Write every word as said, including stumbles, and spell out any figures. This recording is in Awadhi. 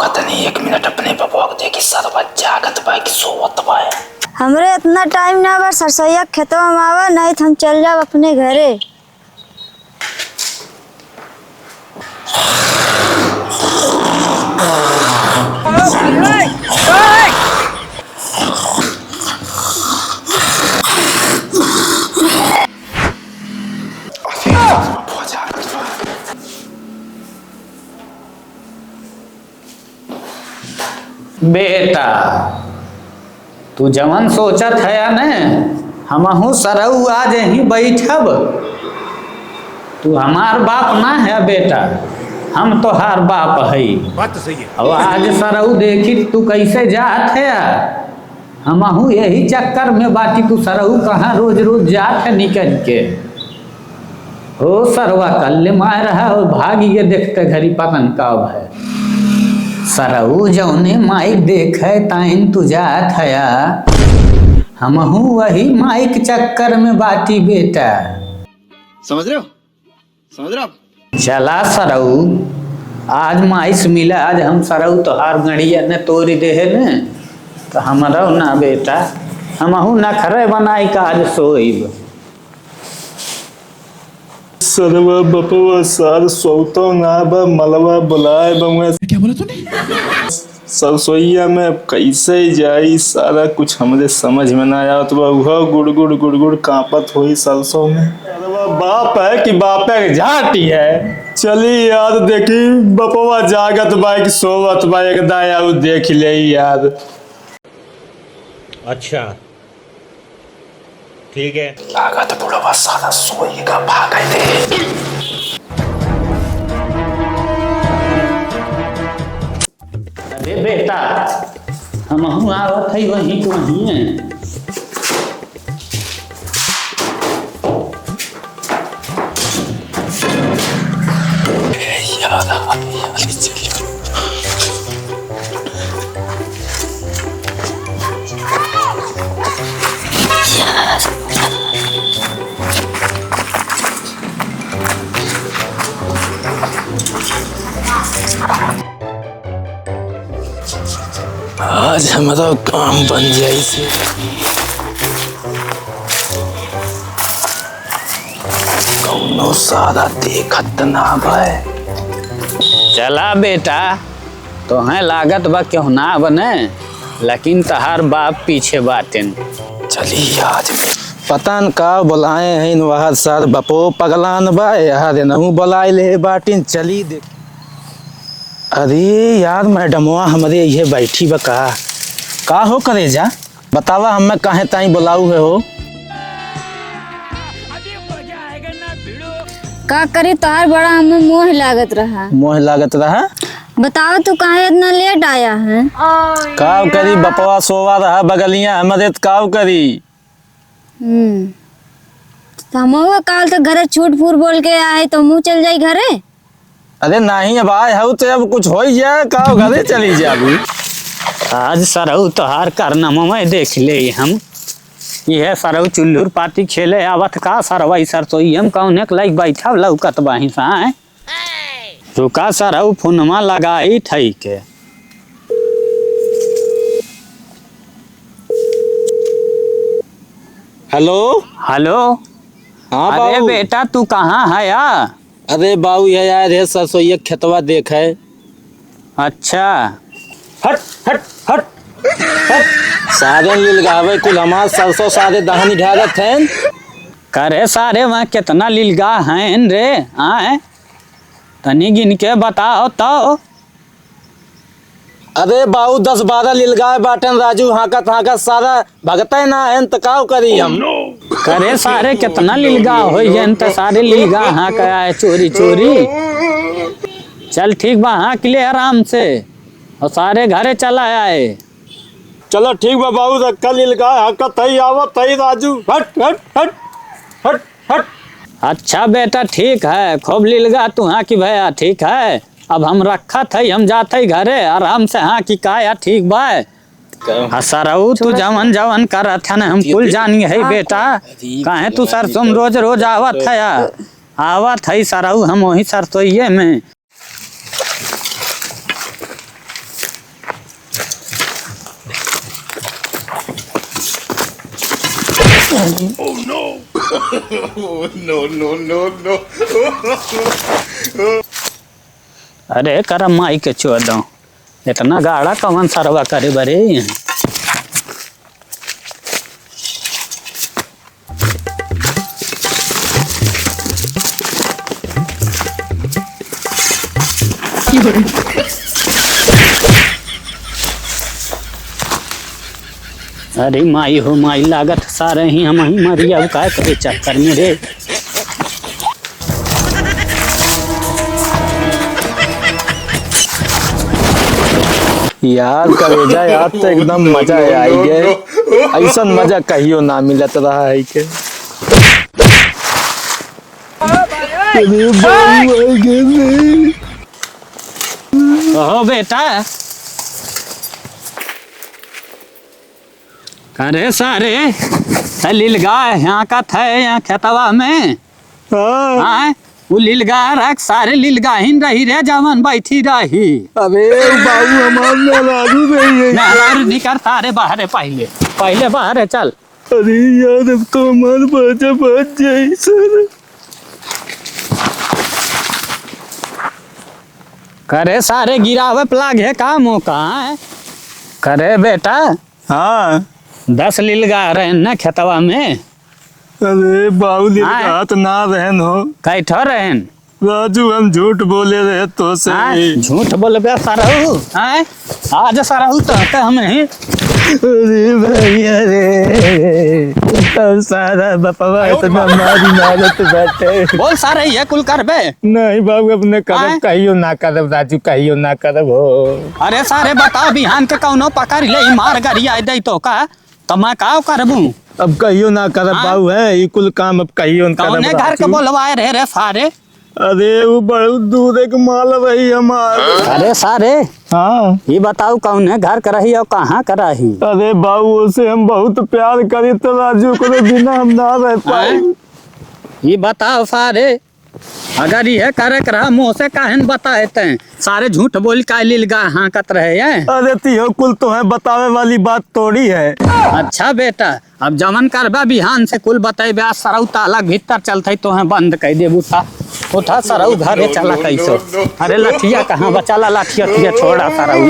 पता नहीं, एक मिनट अपने बबुआ के देखी, सरवा जागत बा कि सोवत बा। हमरे इतना टाइम ना बा, सरसोईया खेतवा में आवा, नहीं तो हम चल जाब अपने घरे। बेटा, तू जवन सोचत हया न, हमहू सरऊ आज यहीं बैठब। तू हमार बाप ना है बेटा, हम तोहार बाप हई। बात तो सही है। अब आज सरऊ देखी तू कैसे जात हया। हमहू यही चक्कर में बाटी तू सरऊ कहाँ रोज रोज जात है निकल के। हो सरवा कल्ले मार रहा हो, भागी के देखते घरी पतन का भय। सरऊ जौने माइक देखे ताइन तू जात हया, हमहू वही माइक चक्कर में बाटी बेटा। समझ रहे हो? समझ रहे हो आप? चला सरऊ, आज माई से मिला, आज हम सरऊ तोहार गड़िया ने तोरी देहे ने, तो हमरऊ ना बेटा, हमहू नखरे बनाई का आज सोइब। सरवा बपवा सार सौतो ना बा, मलवा बुलाए बउआ। क्या बोला तूने? सरसोईया में अब कैसे जाई, सारा कुछ हमरे समझ में ना आवत बा। उहो गुड़गुड़ गुड़गुड़ कांपत होई सरसों में। सरवा बाप है कि बापे के झाटी है। चली यार, देखी बपवा जागत बा कि सोवत बा, एक दाया उ देख ले यार। अच्छा, ठीक है। लागत बुढ़वा साला सोई का भागे दे। अरे बेटा, हमहू आवत हई वहीं के वहीं। यार, हाली, हाली चली। आज हमारा काम बन जाई से। कौनो सारा देखत ना बाय। चला बेटा, तोहें लागत बा केहू ना बने, लेकिन तहार बाप पीछे बाटेन। चली आज। पता न का बोलाए हैं वह सर, बपो पगलान बा, यार नहू बोलाए ले बाटिन, चली देख। अरे यार, मैडमवा हमरे इहे बैठी बा का? का हो करेजा? बतावा हमें काहे ताई बोलाऊ है हो? का करी तोहार बड़ा हमें मोह लागत रहा। मोह लागत रहा? बतावा तू काहे इतना लेट आया है? काव करी बपवा सोवा रहा बगलिया हमरे त काव करी। हम्म। तो हमहू काल तक घरे छूट फूट बोल के आए तो मुँह चल जाई घरे। अरे नाहीं, अब आए हऊ तो अब कुछ होई जाए, का घरे चली जाबू। आज सरऊ तोहार कारनामा में देख ले हम। यह सरऊ चुल्लुर पाती खेले आवत का सरवा, ई सरसोई हम कौन एक लाइक बैठा लौकत बाही साए। रुका सरऊ फोनमा लगाई थई के। हेलो। हेलो। हाँ अरे बाबू। बेटा तू कहाँ है या? अरे बाबू, ये आए रहे सरसोईया खेतवा देखे। अच्छा। हट, हट, हट, हट। सारे लिलगावे कुल हमार सरसों सारे दहनी ढारत हैं। करे सारे वहाँ कितना लिलगा हैं रे, आए? तनी गिन के बताओ तो। अरे बाऊ, दस बारह लिलगाय बाटेन राजू, हाँकत हाँकत सारा भगतै ना हैं, त काव करी हम? करे सारे, कितना लिलगा होइ गए त सारे लिलगा हाँक आए चोरी चोरी। चल ठीक बा, हाँक ले आराम से, और सारे घरे चला आए। चलो ठीक बा बाऊ, रखा लिलगा हाँकत हई, आवत हई राजू, हट हट हट हट हट। अच्छा बेटा ठीक है, खूब लिलगा तू हाँकी भया, ठीक है। अब हम रखत हई, हम जात हई घरे, आराम से हाँकी काया, ठीक बा। हाँ सरऊ, तू जवन जवन करत है ना, हम कुल जानी है बेटा। काहे तू सरसों में रोज रोज आवत है या? आवत है सरऊ, हम वही सरसोइये में। Oh no! Oh, no, no, no, no! अरे करम माई के चोदो, इतना गाड़ा कवन सरवा करे बरे? अरे माई हो माई, लागत सारे ही हम ही मरी, अब का करे चक्कर में रे। यार करेजा, यार तो एकदम मजा आ गए। ऐसन मजा कहियो ना मिलत रहा है के। अरे बाबू, आ गए रे। कहो बेटा। अरे सारे, त लीलगाय हाँकत है यहाँ खेतवा में। हाँ। हाँ, उ लीलगाय रख, सारे लीलगाहिन रही रे, जवन बैठी रही। अरे बाबू, हमार मेहरारू रही है। मेहरारू निकर सारे बाहरे पहिले, पहिले बाहरे चल। अरे यार, अब तो हमार बाजा बज जाई सर। करे सारे गिरावे पे लागे का मौका है? करे बेटा। हाँ। दस लीलगाय रहे न खेतवा में। अरे बाबू, लीलगाय हाँ। तो ना रहन हो। कैठो रहन? राजू, हम झूठ बोले रहे तो से। हाँ, झूठ बोलबे सरऊ, हाँ? आज सरऊ तो के हम ही। अरे भैया रे, अब सारा बपवा इतना मारी मारत बाटे। बोल सारे, ये कुल करबे? नहीं बाबू, अब न करब, हाँ? कहियो ना करब राजू, कहियो ना करब हो। अरे सारे बताओ, बिहान के कौनो पकड़ ले, मार गरिया दे तो का? त मैं का करबू? अब कहियो ना करब हाँ? बाबू है, ई कुल काम अब कहियो ना करब कौने घर के राजू। बोलवाए रहे रे सारे? अरे, वो बहुत दूर एक माल रही हमार। अरे सारे, हाँ। ये बताओ कौने घर के रही और कहाँ के रही? अरे बाबू, उसे हम बहुत प्यार करी तो राजू, ओकरे बिना हम ना रह पाई। हाँ? ये बताओ सारे, अगर यह करे के रहा, मुँह से काहे न बताए तैं? सारे झूठ बोल के लीलगाय हाँकत रहे हैं। अरे तिहो कुल तोहे बतावे वाली बात थोड़ी है। अच्छा बेटा, अब जवन करबा बिहान से कुल बतैबे। आज सरऊ ताला के भीतर चलत है, तोहे बंद कर देब। उठा, उठा सरऊ घरे चला कैसो। अरे लठिया कहाँ बा? चला लठिया, लठिया छोड़ा सरऊ।